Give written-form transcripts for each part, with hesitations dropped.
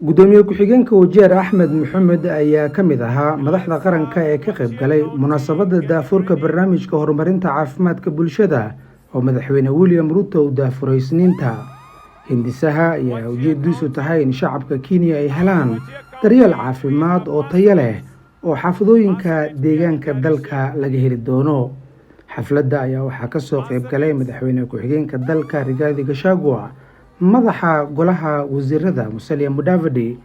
Gudoomiye ku-xigeenka Wajeer, Axmed Maxamed, ayaa ka mid ahaa madaxda qaranka ee ka qayb galay munaasabadda daahfurka barnaamijka horumarinta caafimaadka bulshada oo Madaxweyne William Ruto uu daahfuray Isniinta. Hindisaha ayaa ujeedadiisu tahay in shacabka Kenya ay helaan daryeel caafimaad oo tayo leh oo xaafadooyinka deegaanka dalka laga heli doono. Xafladda ayaa waxaa kasoo qayb galay Madaxweyne ku-xigeenka dalka, Rigathi Gachagua, madaxa golaha wasiirada, Musalia Mudavadi,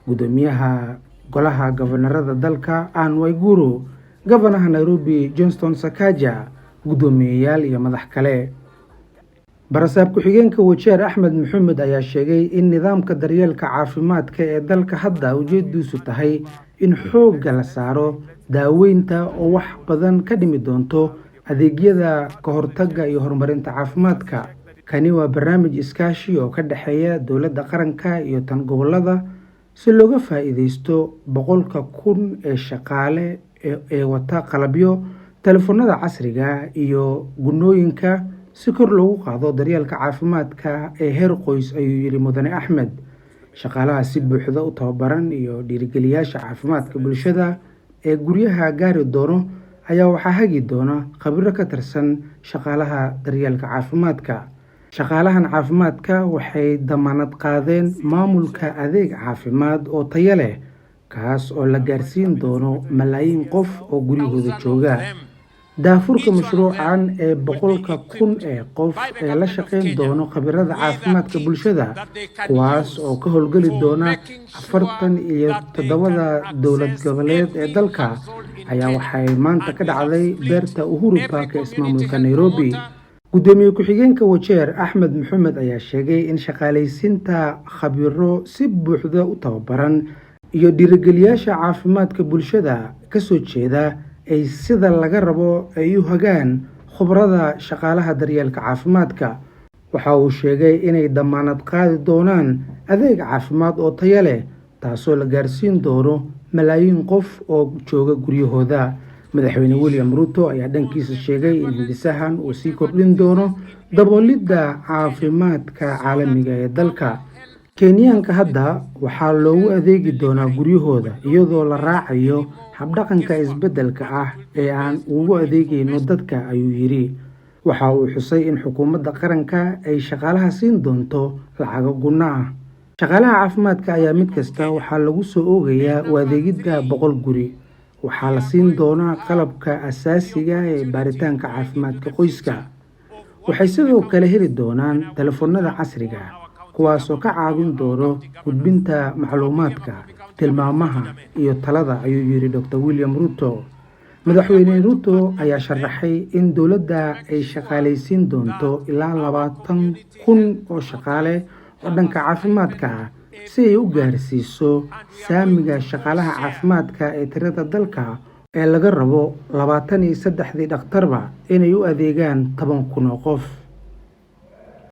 gudoomiyaha golaha gabanarada dalka, Anne Waiguru, gabanaha Nairobi, Johnson Sakaja, guddoomiyeyaal iyo madax kale. Barasaab ku-xigeenka Wajeer, Axmed Maxamed, ayaa sheegay in nidaamka daryeelka caafimaadka ee dalka hadda ujeedadiisu tahay in xoogga la saaro daaweynta oo wax badan ka dhimi doonto adeegyada ka hortagga iyo horumarinta caafimaadka. Kani waa barnaamij iskaashi oo ka dhexeeya dowladda qaranka iyo tan gobolada si looga faa'iideysto 100,000 ee shaqaale ee wata qalabyo, telefoonada casriga iyo gunooyinka si kor loogu qaado daryeelka caafimaadka ee heer qoys, ayuu yiri Mudane Axmed. Shaqaalaha si buuxda u tababaran iyo dhiirigeliyaasha caafimaadka bulshada ee guryaha gaari doono ayaa waxaa hagi doona khabiiro ka tirsan shaqaalaha daryeelka caafimaadka. Shaqaalahan caafimaadka waxay damaanad qaadeen maamulka adeeg caafimaad oo tayo leh, kaas oo la gaarsiin doono malaayiin qof oo guryahooda jooga. Daahfurka mashruucan ee 100,000 ee qof ee la shaqeyn doono khabiirada caafimaadka bulshada, kuwaas oo ka howlgeli doona 47-da dowlad goboleed ee dalka, ayaa waxay maanta ka dhacday beerta Uhuru Park ee ismaamulka Nairobi. Gudoomiye ku-xigeenka Wajeer, Axmed Maxamed, ayaa sheegay in shaqaalaysiinta khabiiro si buuxda u tababaran iyo dhiirigeliyaasha caafimaadka bulshada kasoo jeeda ay sida laga rabo ay u hagaan khubarada shaqaalaha daryeelka caafimaadka. Waxa uu sheegay inay damaanad qaadi doonaan adeeg caafimaad oo tayo leh, taasoo la gaarsiin doono malaayiin qof oo jooga guryahooda. Madaxweyne William Ruto ayaa dhankiisa sheegay in hindisahan uu sii kordhin doono daboolidda caafimaadka caalamiga ee dalka. Kenyaanka hadda waxaa loogu adeegi doonaa guryahooda iyadoo la raacayo habdhaqanka isbeddelka ah ee aan ugu adeegayno dadka, ayuu yidhi. Waxa uu xusay in xukuumadda qaranka ay shaqaalaha siin doonto lacago gunno ah. Shaqaalaha caafimaadka ayaa mid kasta waxaa lagu soo oogayaa u adeegidda 100 guri. Waxaa la siin doonaa qalabka asaasiga ee baaritaanka caafimaadka qoyska. Waxay sidoo kale heli doonaan telefoonada casriga ah, kuwaasoo ka caawin doono gudbinta macluumaadka, tilmaamaha iyo talada, ayuu yidhi Dr William Ruto. Madaxweyne Ruto ayaa sharaxay in dowladda ay shaqaalaysiin doonto ilaa 20,000 oo shaqaale oo dhanka caafimaadka ah si ay u gaarsiiso saamiga shaqaalaha caafimaadka ee tirada dalka ee laga rabo 23-dii dhakhtarba inay u adeegaan 10,000 oo qof.